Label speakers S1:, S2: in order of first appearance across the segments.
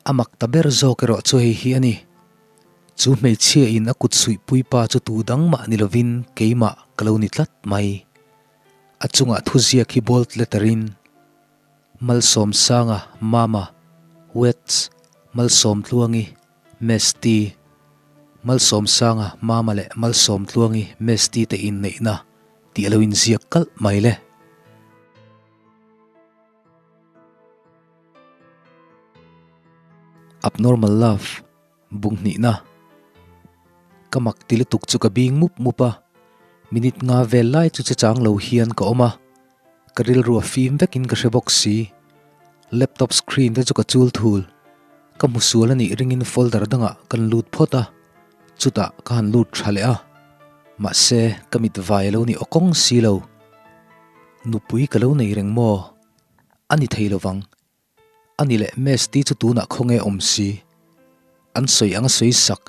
S1: A mak ta ber zawk erawh chu hei hi a ni. Chu hmeichhia in a kut suih pui pa chu tu dang mah ni lovin keimah ka lo ni tlat mai. A chungah thuziak hi bold letter in Malsawmsanga, Mama, Wets, Malsawmtluangi, Mesti, Malsawmsanga, Mama leh Malsawmtluangi, Mesti te inneihna tih a lo inziak kalh mai le. Abnormal Love, Bung hnihna. Ka mak ti lutuk chu ka bing mup mup a, minute nga vel lai chu che chang lo hian ka awm a, ka rilru a fim vekin ka hre bawk si. Laptop screen te chu ka chul thul, ka hmu sual a nih ringin folder dangah kan lut phawt a, chutah ka han lut tha leh a, mahse ka mit vai a lo ni awkawng si lo. Nupui ka lo nei reng maw? A ni thei lovang. A ni leh Mesti chu tunah khawnge awm si? An sawi anga sawi sak,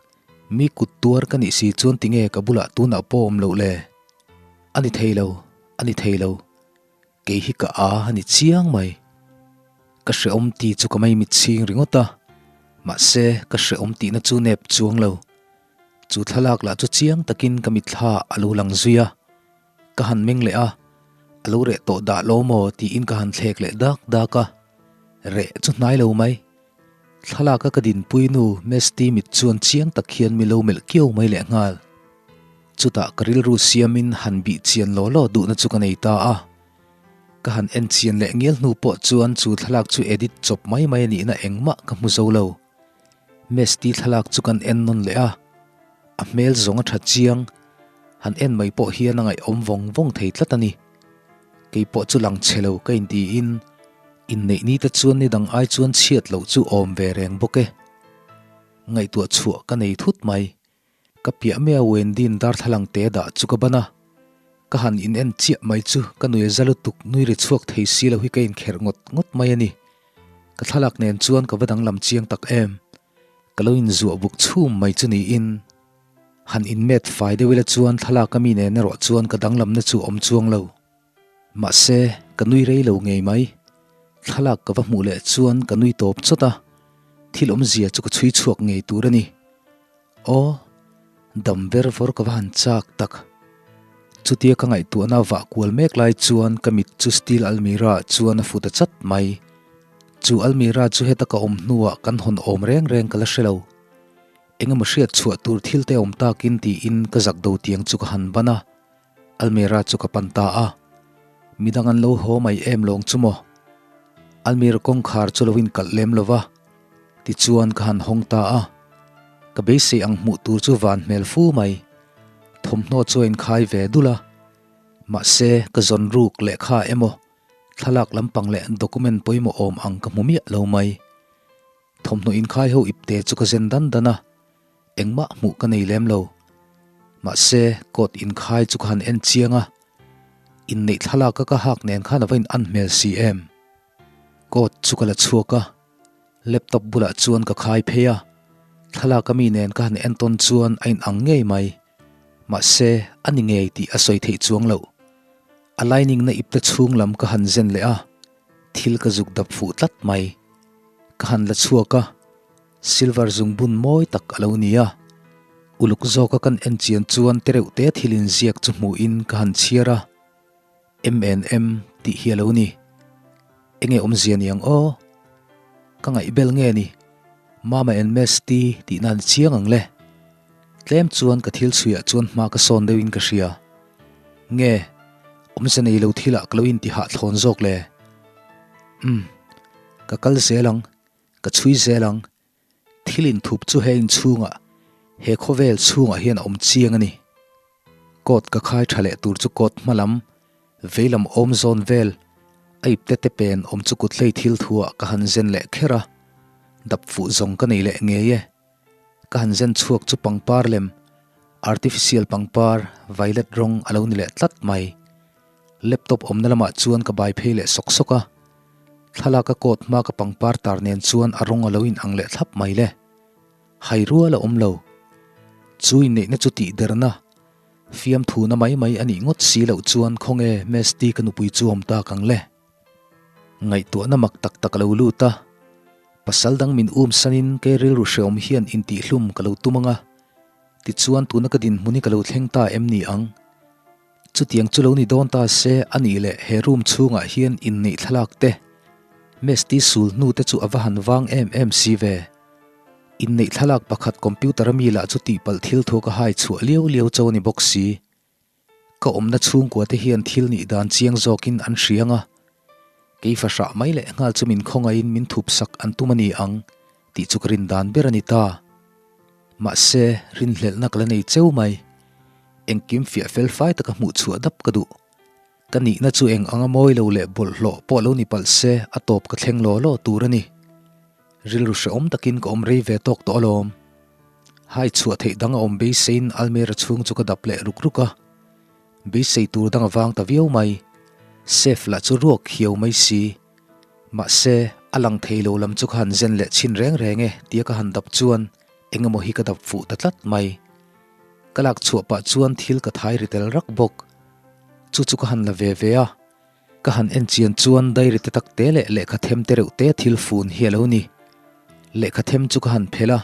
S1: mi kut tuar ka nih si chuan tinge ka bulah tunah pawh awm loh le? A ni thei lo, a ni thei lo. Kei hi ka a a ni chiang mai. Ka hrehawm ti chu ka mai mitchhing ringawt a, mahse ka hrehawm tihna chu nep chuang lo. Chu thlalak lah chu chiang takin ka mitthla a lo lang zui a. Ka han meng leh a, a lo reh tawh dah lo maw tiin ka han thlek leh dak dak a, reh chu hnai lo mai. Thlalak a ka dinpui nu Mesty mit chuan chiang tak hian mi lo melh kiau mai leh nghal. Chutah ka rilru siamin han bih chian law law duhna chu ka nei ta a. Ka han en chian leh ngial hnu pawh chuan chu thlalak chu edit chawp mai mai a nihna engmah ka hmu zo lo. Mesty thlalak chu kan en nawn leh a, a hmel zawng a tha chiang, han en mai pawh hian a ngaihawm vawng vawng thei tlat a ni. Kei pawh chu lang chhe lo ka intiin inneih ni te chuan ni dang ai chuan chhiat loh chu awm ve reng bawk e. Ngaihtuah chhuah ka nei thut mai. Ka piah mai a Wendy'n darthlalang te dah chu ka ban a, ka han in en chiah mai chu ka nui a za lutuk nui ri chhuak thei si lo hi ka inkherh ngawt ngawt mai a ni. Ka thlalak nen chuan ka va danglam chiang tak em. Ka lo inzuah buk chhum mai chu niin han inmet fai deuh ila chuan thlalak a mi nen erawh chuan ka danglamna chu awm chuang lo. Mahse, ka nui rei lo ngei mai. Thlalak ka va hmuh leh chuan ka nui tawp chawt a, thil awmzia chu ka chhui chhuak ngei tur a ni. Aw, dam ber vawr ka va han chak tak. Chutia ka ngaihtuahna vah kual mek lai chuan ka mit chu steel almirah chuan a fu ta chat mai. Chu almirah chu heta ka awm hnuah kan hawn awm reng reng ka la hre lo. Eng emaw hriat chhuah tur thil te awm takin tiin ka zak do tiang chu ka han ban a, almirah chu ka pan ta a. Midang an lo haw mai em lawng chu maw? Almirah kawngkhar chu lo inkalh lem lo va. Tichuan ka han hawng ta a, ka beisei ang hmuh tur chu van hmel fu mai. Thawmhnaw chu a inkhai ve dul a, mahse ka zawn ruk lehkha emaw thlalak lampang leh document pawimawh awm ang ka hmu miah lo mai. Thawmhnaw inkhai ho ipte chu ka zen dan dan a, engmah hmuh ka nei lem lo. Mahse coat inkhai chu ka han en chiang a, inneih thlalak a ka hak nen khan a va in an hmel si em. Coat chu ka la chhuak a, laptop bulah chuan ka khai phei a, thlalak a mi nen ka han entawn chuan a inang ngei mai. Mahse, a ni ngei tih a sawi theih chuang loh. A lining na ipte chhung lam ka han zen leh a, thil ka zuk dap fuh tlat mai. Ka han la chhuak a, silver zungbun mawi tak a lo ni a. Uluk zawka kan en chian chuan tereuhte thil inziak chu hmuhin ka han chhiar a. MNM tih hi a lo ni. Enge awmzia ni ang aw? Ka ngaihbel nge ni? Mama and Mesti tih nan chiang ang le. Tlem chuan ka thil chhuiah chuan hma ka sawn deuhin ka hria. Nge, awmzia nei lo thilah ka lo inti hahthlawn zawk le? Umm, ka kal zel ang, ka chhui zel ang. Thil inthup chu he inchhungah, he khawvel chhungah hian a awm chiang a ni. Coat ka khai tha leh tur chu coat hma lam, veilam awm zawn vel, a ipte te pen awm chu kut hlei thil thuah ka han zen leh kher a, dap fuh zawng ka nei leh ngei e. Ka han zen chhuak chu pangpar lem, artificial pangpar, violet rawng a lo ni leh tlat mai. Laptop awmna lamah chuan ka bai phei leh sawk sawk a. Thlalak a coat hma ka pangpar tar nen chuan a rawng a lo in ang leh thlap mai le. Hai rual a awm lo. Chu inneihna chu tih derna, fiamthuna mai mai a nih ngawt si loh chuan khawnge Mesti ka nupui chu awm tak ang le. Ngaihtuahna mak tak tak a lo lut a. Pasal dang min um sanin kei rilru hreawm hian intihhlum ka lo tum ang a, tichuan tuna ka dinhmun hi ka lo thleng ta em ni ang? Chutiang chu lo ni dawn ta se a nih leh he room chhungah hian inneih thlalak te, Mesti sul hnu te chu a va han vang em em si ve. Inneih thlalak pakhat computer a mi lah chu tihpalh thil thu ka hai chhuah liau liau cho a ni bawk si. Ka awmna chhungkua te hian thil nih dan chiang zawkin an hriang a, kei fahrah mai leh nghal chu min khawngaihin min thup sak an tum a ni ang tih chu ka rin dan ber a ni ta. Mahse, rinhlelhna ka la nei cheu mai. Engkim fiah fel fai taka hmuh chhuah dap ka duh. Ka nihna chu eng anga mawi lo leh bawlhhlawh pawh lo ni palh se a tawp ka thleng law law tur a ni. Rilru hrehawm takin ka awm rei ve tawk tawh alawm. Hai chhuah theih dang a awm beiseiin almera chhung chu ka dap leh ruk ruk a. Beisei tur dang a vang ta viau mai. Safe lah chu ruak hiau mai si. Mahse, a lang thei lo lam chu ka han zen leh chhin reng reng e tia ka han dap chuan eng emaw hi ka dap fuh ta tlat mai. Ka lak chhuah pah chuan thil ka thai ri tel rak bawk. Chu chu ka han la ve ve a, ka han en chian chuan diary te tak te leh lehkha them te reuh te thil fun hi a lo ni. Lehkha them chu ka han phelh a,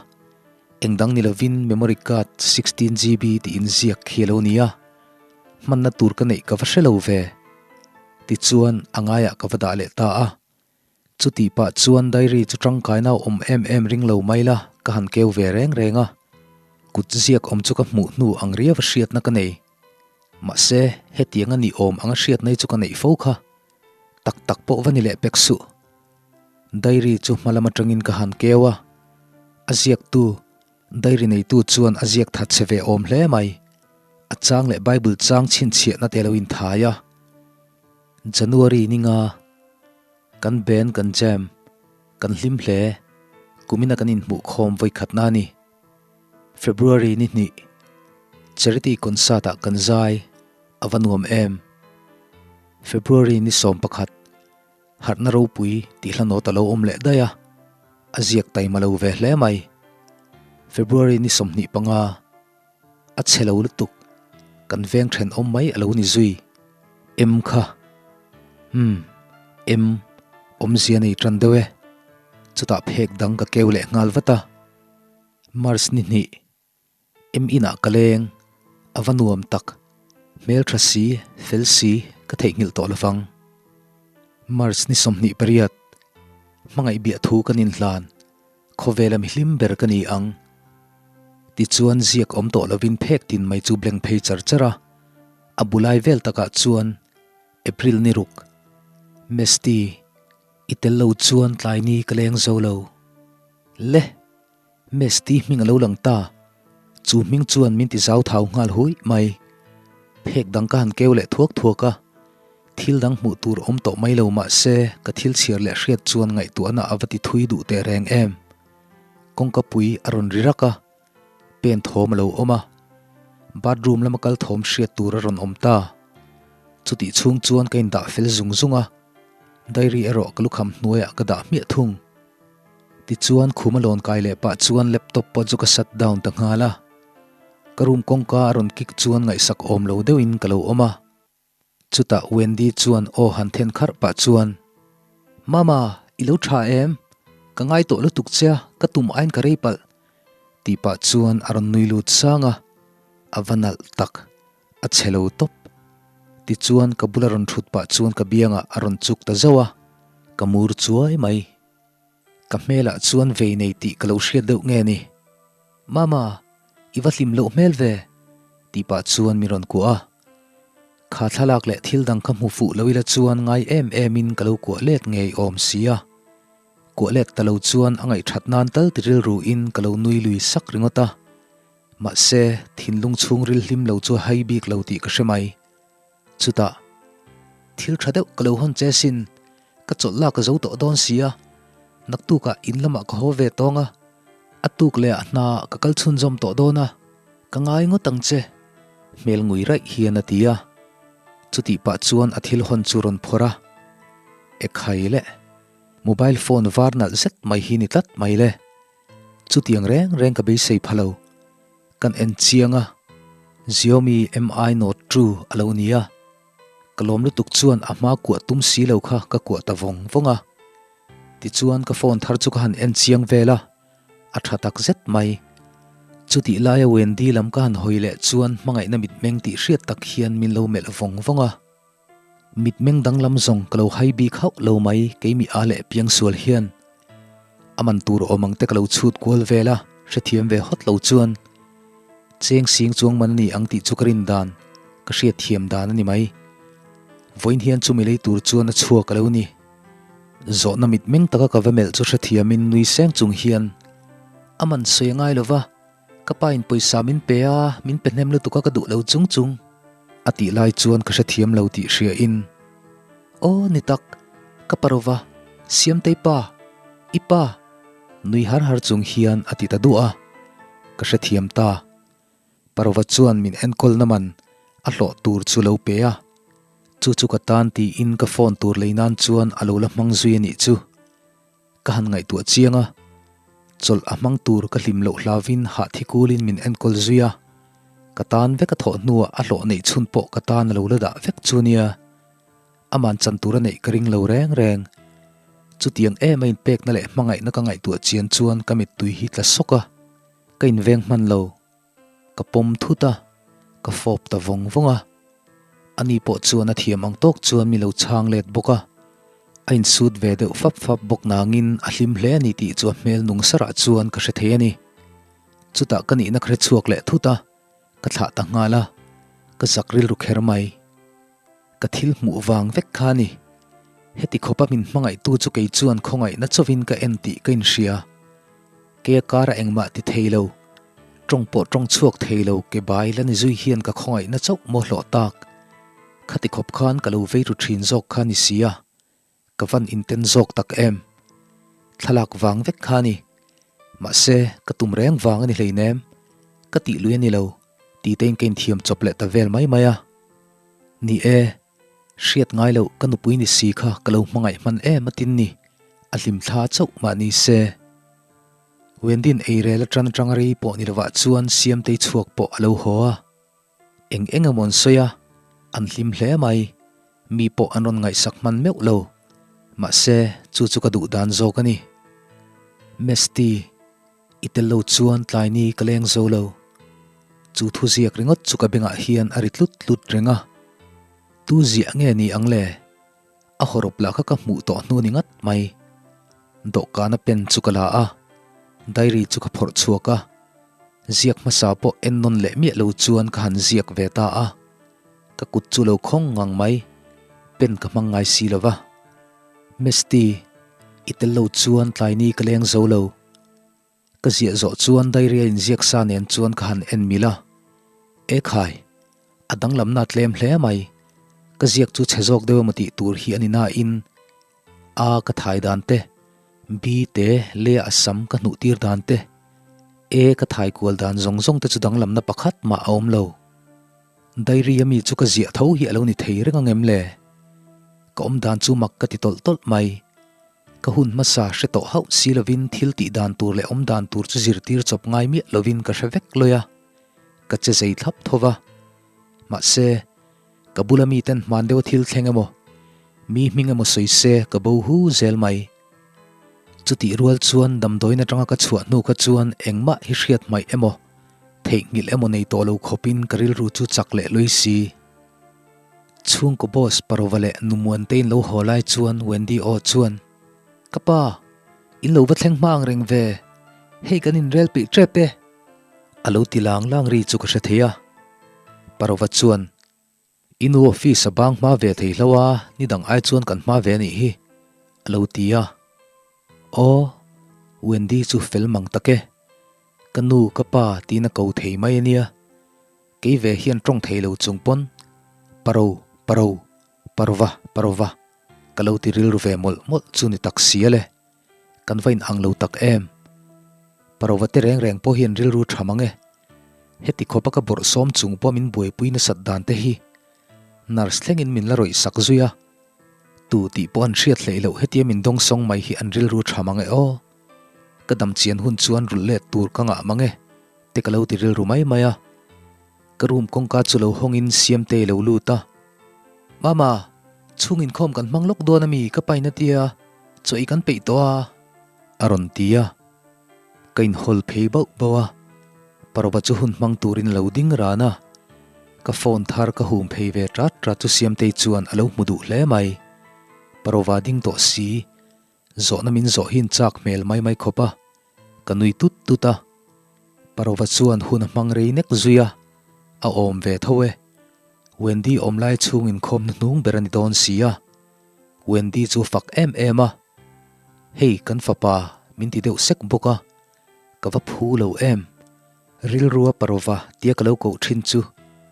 S1: eng dang ni lovin memory card 16GB tih inziak hi a lo ni a, hmanna tur ka neih ka va hre lo ve. Tichuan a ngaiah ka va dah leh ta a. Chutih pah chuan diary chu tangkaina awm em em ring lo mai la ka han keu ve reng reng a, kut ziak awm chu ka hmuh hnu ang riau a hriatna ka nei. Mahse, hetiang a nih awm anga hriatna hi chu ka neih fo kha. Tak tak pawh va ni leh pek suh. Diary chu hma lam atangin ka han keu a, a ziaktu, diary neitu chuan a ziak that che ve awm hle mai. A chang leh Bible chang chhinchhiahna te lo inthai a. January ni nga, kan band kan jam, kan hlim hle, kumina kan inhmuh khawm vawikhatna a ni. February ni hnih, Charity concert ah kan zai, a va nuam em. February ni 11, Harhna ropui tih hla nawt a lo awm leh daih a, a ziak taima lo ve hle mai. February ni 25, A chhe lo lutuk, kan veng thenawm mai a lo ni zui. Em kha. Umm, em, awmzia nei tan deuh e. Chutah phek dang ka keu leh nghal vat a. March ni hnih, em inah ka leng, a va nuam tak. Hmeltha si, fel si, ka theihnghilh tawh lovang. March ni 28, hmangaih biah thu kan inhlan. Khawvela mi hlim ber ka ni ang. Tichuan ziak awm tawh lovin phek tin mai chu bleng phei char char a, a bulai vel takah chuan April ni ruk. Misty, i tel lo chuan tlai ni ka leng zo lo. Le! Misty hming a lo lang ta. Chu hming chuan min ti zau thau nghal hui mai. Phek dang ka han keu leh thuak thuak a. Thil dang hmuh tur awm tawh mai lo mah se ka thil chhiar leh hriat chuan ngaihtuahna a va ti thui duh teh reng em. Kawngka pui a rawn ri rak a, pen thawm a lo awm a, bathroom lama kal thawm hriat tur a rawn awm ta. Chutih chhung chuan ka indah fel zung zung a, diary erawh ka lukham hnuaiah ka dah hmiah thung. Tichuan khuma lawn kai leh pah chuan laptop pawh chu ka shut down ta nghal a, ka room kawngka a rawn kik chuan ngaihsak awm lo deuhin ka lo awm a. Chutah Wendy chuan aw han then kharh pah chuan, Mama, i lo tha em? Ka ngai tawh lutuk che a, ka tum aiin ka rei palh. Tih pah chuan a rawn nui lut sang a, a va nalh tak, a chhe lo tawp. Tichuan ka bula rawn thut pah chuan ka biangah a rawn chuk ta zauh a, ka mur chuai mai. Ka hmelah chuan vei nei tih ka lo hriat deuh nge ni? Mama, i va hlim loh hmel ve? tih pah chuan min rawn kuah a. Kha thlalak leh thil dang ka hmu fuh lo ila chuan ngai em em in ka lo kuah let ngei awm si a. Kuah let ta lo chuan a ngaihthat nan tal ti rilru in ka lo nui lui sak ringawt a. Mahse, thinlung chhungril hlim lo chu a hai bik lo tih ka hre mai. Chutah, Thil tha deuh ka lo hawn che sin, ka chawlh lak ka zo tawh dawn si a, naktukah in lamah ka haw ve tawng a, a tuk leh ah hna ka kal chhunzawm tawh dawn a, ka ngai ngawt ang che, hmel ngui raih hian a ti a. Chutih pah chuan a thil hawn chu rawn phawrh a, Ekhai le, mobile phone var nalh zet mai hi ni tlat mai le, chutiang reng reng ka beisei pha lo. Kan en chiang a, Xiaomi Mi Note 2 a lo ni a, ka lawm lutuk chuan a hma kuah tum si lo kha ka kuah ta vawng vawng a. Tichuan ka phone thar chu ka han en chiang vel a, a tha tak zet mai. Chutih laia Wendy lam ka han hawi leh chuan hmangaihna mitmeng tih hriat tak hian min lo melh vawng vawng a. Mitmeng danglam zawng ka lo hai bik hauh lo mai keimi a leh piangsual hian. A man tur awm ang te ka lo chhut kual vel a, hrethiam ve hawt lo chuan cheng sing chuang man a ni ang tih chu ka rin dan, ka hriatthiam dan a ni mai. Vawiin hian chumi lei tur chuan a chhuak a lo ni. Zawhna mitmeng taka ka va melh chu hrethiamin nui seng chung hian a man sawi a ngai lo va, ka pa in pawisa min pe a, min pe hnem lutuk a ka duh lo chung chung a tih lai chuan ka hrethiam lo tih hria in Aw ni tak, ka pa rova, Siamtei pa, i pa nui har har chung hian a ti ta duah a, ka hrethiam ta. Parova chuan min enkawlna man a hlawh tur chu lo pe a, chu chu ka tan tiin ka phone tur lei nan chuan a lo la hmang zui a nih chu. Ka han ngaihtuah chiang a, chawlh a hmang tur ka hlim loh hlauvin hahthi kulin min enkawl zui a, ka tan vek a thawh hnuah a hlawh neih chhun pawh ka tan a lo la dah vek chu nia. Aman chan tur a neih ka ring lo reng reng. Chutiang em a inpekna leh hmangaihna ka ngaihtuah chian chuan ka mittui hi tla sawk a. Ka inveng hman lo. Ka pawm thut a, ka fawp ta vawng vawng a. Ani pawh chuan a thiam ang tawk chuan mi lo chhang let bawk a. A insut ve deuh fap fap bawk nangin a hlim hle a ni tih chu a hmel nung sarah chuan ka hre thei a ni. Chutah ka nihna ka hre chhuak leh thut a, ka thlah ta nghal a, ka zak rilru kher mai. Ka thil hmuh vang vek kha a ni. Heti khawpa min hmangaihtu chu kei chuan khawngaihna chauhin ka en tih ka inhria. Keia kara engmah ti thei lo, tawng pawh tawng chhuak thei lo ke bai la ni zui hian ka khawngaihna chauh maw hlawh tak. Khati khawp khan ka lo vei ru thin zawk kha ni sia. Ka van inten zawk tak em? Thlalak vang vek kha a ni. Mahse, ka tum reng vang a ni hleinem. Ka tih lui a ni lo, ti tein ka inthiam chawp leh ta vel mai mai a. Ni e, hriat ngai loh ka nupui ni si kha ka lo hmangaih hman em a tin ni, a hlimthla chauh mah ni se. Wendy'n eirel atang atanga rei pawh ni lovah chuan Siamtei chhuak pawh a lo haw a. Eng eng emaw an sawi a, an hlim hle mai. Mi pawh an rawn ngaihsak hman meuh lo. Mahse, chu chu ka duh dan zawk a ni. Mesty, i tel lo chuan tlai ni ka leng zo lo. Chu thu ziak ringawt chu ka bengah hian a ri tlut tlut reng a. Tu ziah nge ni ang le? A hawrawp lah kha ka hmuh tawh hnu ni ngat mai. Dawhkana pen chu ka la a, diary chu ka phawrh chhuak a. Ziak hmasa pawh en nawn leh miah lo chuan ka han ziak ve ta a. Ka kut chu lo khawng ngang mai, pen ka hmang ngai si lo va. Misty, i tel lo chuan tlai ni ka leng zo lo. Ka ziah zawh chuan diary a inziak sa nen chuan ka han en mil a. E khai, a danglamna a tlem hle mai. Ka ziak chu chhe zawk deuh emaw tih tur hi a ni nain A ka thai dan te, B te leh a sam ka hnuh tir dan te, E ka thai kual dan zawng zawng te chu danglamna pakhat mah a awm lo. Diary a mi chu ka ziah tho hi a lo ni thei reng ang em le? Ka awm dan chu mak ka ti tawlh tawlh mai. Ka hun hmasa hre tawh hauh si lovin thil tih dan tur leh awm dan tur chu zirtir chawp ngai miah lovin ka hre vek lawi a, ka che zei thlap tho va. Mahse, ka bula miten hman deuha thil thleng emaw, mi hming emaw sawi se ka bo hu zel mai. Chutih rual chuan damdawiin atanga ka chhuah hnu kha chuan engmah hi hriat hmaih emaw, theihnghilh emaw nei tawh lo khawpin ka rilru chu chak leh lawi si. Chhungkaw boss Parova leh Numuante in lo haw lai chuan Wendy aw chuan, Ka pa, in lo va thleng hma ang reng ve, hei kan inrel peih tep e, a lo ti lang lang ri chu ka hre thei a. Parova chuan, I nu office a bang hma ve thei hlo a, ni dang ai chuan kan hma ve a nih hi, a lo ti a. Aw, Wendy chu fel mang tak e, ka nu ka pa tiin a ko thei mai a nia. Kei ve hian tawng thei lo chung pawn Paro, Paro, Parova, Parova ka lo ti rilru ve mawlh mawlh chu ni tak si ale. Kan va inang lo tak em. Parova te reng reng pawh hian rilru tha mang e. Heti khawpa ka bawrh sawm chung pawh min buaipui nasat dan te hi nurse thlengin min la rawih sak zui a. Tu tih pawh an hriat hleih loh hetia min dawngsawng mai hi an rilru tha mang e aw. Ka dam chian hun chuan rulh let tur ka ngah mang e. Te ka lo ti rilru mai mai a, ka room kawngka chu lo hawngin Siamtei lo lut a, Mama, chhung inkhawm kan hmang lawk dawn a mi ka pain a tia, Chaw ei kan peih tawh a, a rawn ti a. Ka inhawl phei bauh bauh a, Parva chu hun hmang turin a lo ding ran a. Ka phone thar ka hum phei ve tat tat chu Siamtei chuan a lo hmu duh hle mai. Parva ding tawh si, zawhna min zawh hi inchak hmel mai mai khawp a, ka nui tut tut a. Parva chuan hun a hmang rei nek zui a, a awm ve tho e. Wendy awm lai chhung inkhawmna hnung ber a ni dawn si a. Wendy chu fak em em a, Hei kan fapa min ti deuh sek bawk a, ka va phu lo em. Rilrua parova tia ka lo koh thin chu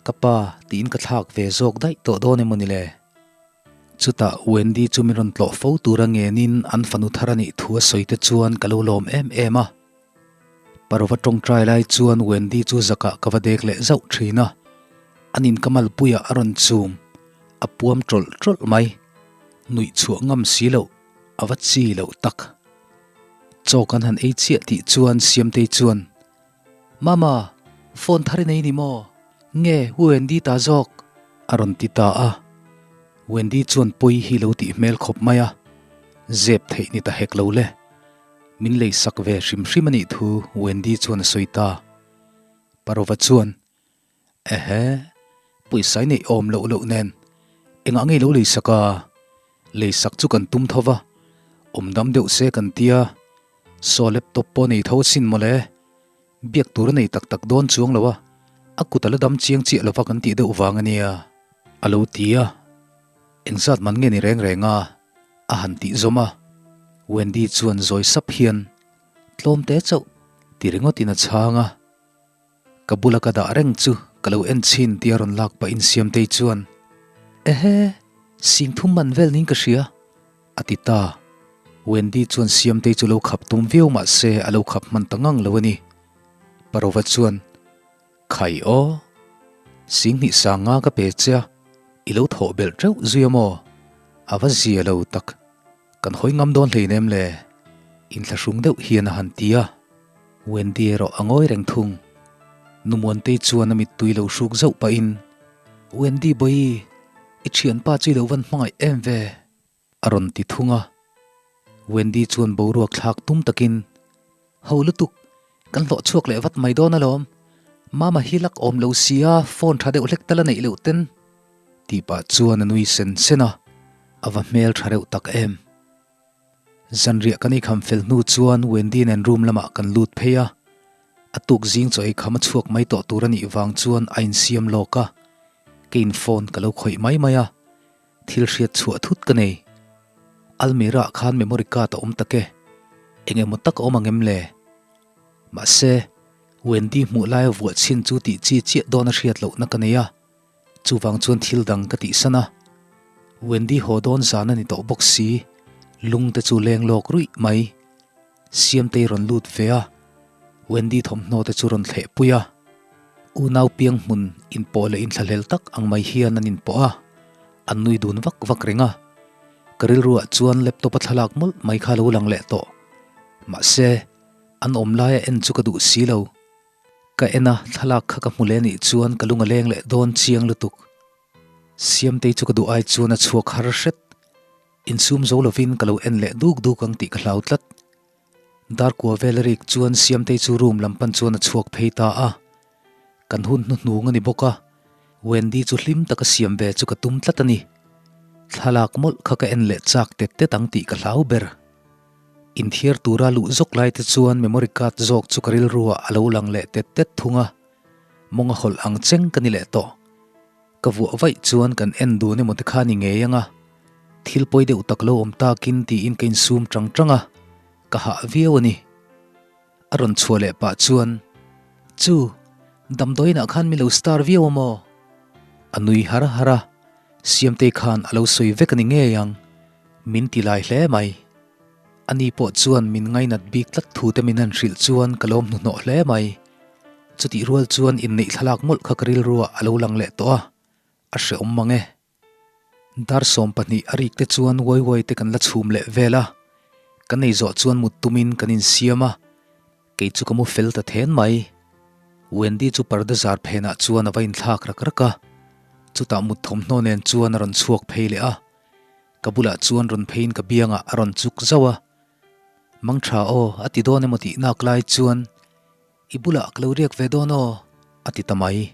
S1: ka pa tiin ka thlak ve zawk daih tawh dawn emaw ni le? Chutah Wendy chu min rawn tlawh fo tura ngenin an fanu thar a nih thu a sawi te chuan ka lo lawm em em a. Parova tawngtai lai chuan Wendy chu zakah ka va dek leh zauh thin a, an inkamalpuiah a rawn chum, a puam tawlh tawlh mai. Nuih chhuah ngam si loh, a va chi loh tak. Chaw kan han ei chiah tih chuan Siamtei chuan, Mama, phone thar i nei ni maw? Nge Wendy ta zawk? a rawn ti ta a. Wendy chuan pawi hi lo tih hmel khawp mai a, zep theih ni ta hek lo le. Min lei sak ve hrim hrim a nih thu Wendy chuan a sawi ta. Parova chuan, Ehe, pawisa i neih awm loh loh nen engah ngei lo lei sak a? Lei sak chu kan tum tho va, awm dam deuh se kan tia, saw laptop pawh nei tho asin mawle. Biak tur a nei tak tak dawn chuang lo a, a kut a la dam chiang chiah lova kan tih deuh vang a nia, a lo ti a. Engzat man nge ni reng reng a? a han tih zawm a. Wendy chuan zawi sap hian, Tlawm te chauh, ti ringawtin a chhang a. Ka bula ka dah reng chu ka lo en chhin tia rawn lak pahin Siamtei chuan, Ehe, singthum man vel niin ka hria, A ti ta. Wendy chuan Siamtei chu lo khap tum viau mah se a lo khap hman ta ngang lo a ni. Parova chuan, Khai aw, Singhnih sang nga ka pe che a, i lo thawh belh teuh zui a maw? A va zia lo tak. Kan hawi ngam dawn hleinem le. Inthlahrung deuh hian a han ti a. Wendy erawh a ngawi reng thung. Numuantei chuan a mittui lo hruk zauh pahin, Wendy bawi, i thianpa chu i lo van hmangaih em ve? A rawn ti thung a. Wendy chuan boruak thlak tum takin, Ho lutuk, kan hlawh chhuak leh vat mai dawn alawm. Mama hi lak awm lo sia, phone tha deuh hlek tal a neih loh ten. Tih pah chuan a nui sen sen a, a va hmel tha reuh tak em. Zanriah kan eikham fel hnu chuan Wendy nen room lamah kan lut phei a. A tuk zing chaw eikham a chhuak mai tawh tur a nih vang chuan a insiam lawk a. Keiin phone ka lo khawih mai mai a. Thil hriat chhuah thut ka nei. Almirah khan memory card a awm tak e. Eng emaw tak a awm ang em le? Mahse, Wendy hmuh laia vuah chhin chu tih chi chiah dawn a hriat lohna ka nei a. Chuvang chuan thil dang ka tihsan a. Wendy haw dawn zan a ni tawh bawk si, lung te chu leng lawk ruih mai. Siamtei rawn lut ve a, Wendy thawmhnaw te chu rawn thleh pui a. Unau piang hmun inpawh leh inthlahlel tak ang mai hian an inpawh a, an nui dun vak vak reng a. Ka rilruah chuan laptop a thlalak mawlh mai kha lo lang leh tawh. Mahse, an awm laia en chu ka duh si lo. Ka en a, thlalak kha ka hmu leh anih chuan ka lung a leng leh dawn chiang lutuk. Siamtei chu ka duh ai chuan a chhuak har hret. Insum zo lovin ka lo en leh duk duk ang tih ka hlau tlat. Darkua vel a rik chuan Siamtei chu room lam pan chuan a chhuak phei ta a. Kan hun hnuhnung a ni bawk a, Wendy chu hlim taka siam ve chu ka tum tlat a ni. Thlalak mawlh kha ka en leh chak tet tet ang tih ka hlau ber. Inthiar tura luh zawk lai te chuan memory card zawk chu ka rilruah a lo lang leh tet tet thung a, mawng a hawlh ang cheng ka ni leh tawh. Ka vuah vaih chuan kan en dun emaw te kha ni ngei ang a, thil pawi deuh tak lo awm takin tiin ka insum tang tang a, ka hah viau a ni. A rawn chhuah leh pah chuan, Chu, damdawiinah khan mi lo star viau a maw? A nui har har a, Siamtei khan a lo sawi vek a ni ngei ang, min ti lai hle mai. Ani pawh chuan min ngainat bik tlat thu te min han hrilh chuan ka lawm hnuhnawh hle mai. Chutih rual chuan inneih thlalak mawlh kha ka rilruah a lo lang leh tawh a, a hrehawm mang e. Dar 12 a rik te chuan uai uai te kan la chhum leh vel a, kan ei zawh chuan mut tumin kan insiam a, kei chu ka mu fel ta then mai. Wendy chu parda zar phenah chuan a va inthlak rak rak a, chutah mut thawmhnaw nen chuan a rawn chhuak phei leh a. Ka bulah chuan rawn pheiin ka biangah a rawn chuk zauh a. Mang tha aw, a ti dawn emaw tih nak lai chuan, I bulah ka lo riak ve dawn aw, a ti ta mai.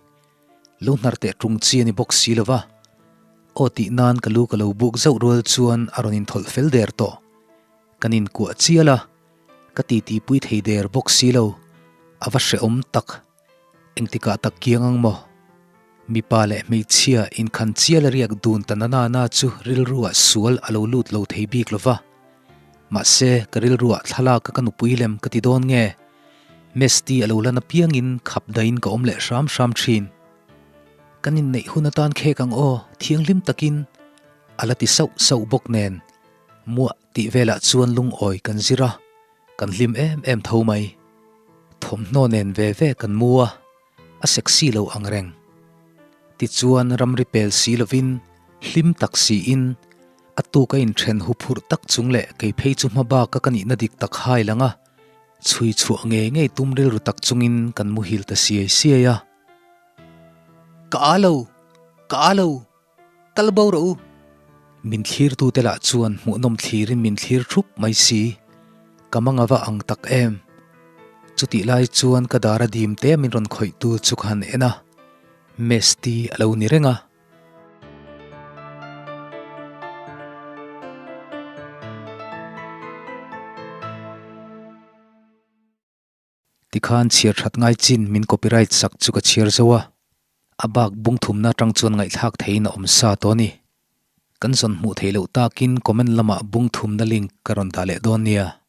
S1: Lo hnar teh ṭung chi a ni bawk si lo va. Aw tih nan ka lu ka lo buk zauh rual chuan a rawn inthawlh fel der tawh. Kan inkuah chial a, ka titi pui thei der bawk si lo, a va hrehawm tak. Engtikah tak kiang ang maw? Mipa leh hmeichhia inkhan chial a riak dun ta na na na chu rilruah sual a lo lut lo thei bik lo va. Mahse, ka rilruah thlalak a ka nupui lem ka ti dawn nge? Mesti a lo lan apiangin khap dahin ka awm leh hram hram thin. Kan inneih hun atan khek ang aw, thianghlim takin a la ti sauh sauh bawk nen. Muah tih velah chuan lungawi kan zir a, kan hlim em em tho mai. Thawmhnaw nen ve ve kan mu a. A sexy lo ang reng. Tichuan ramri pel si lovin, hlim tak siin, a tuk a inthen huphurh tak chung leh kei phei chu hma baka ka nihna dik tak hai lang a, chhui chhuah ngei ngei tum rilru tak chungin kan muhil ta siai siai a. Ka a lo! Ka a lo! Kal bo rawh u! Min thlirtute lah chuan hmuhnawm thlirin min thlir thup mai si. Ka manga va ang tak em! Chutih lai chuan ka dar a dim te min rawn khawihtu chu ka han en a, Mesti a lo ni reng a. Tikhan chhiar that ngai chin min copyright sak chu ka chhiar zo a, a bak bung thumna atang chuan ngaihthlak theihin a awm sa tawh a ni. Kan zawn hmuh theih loh takin comment lamah bung thumna link ka rawn dah leh dawn nia.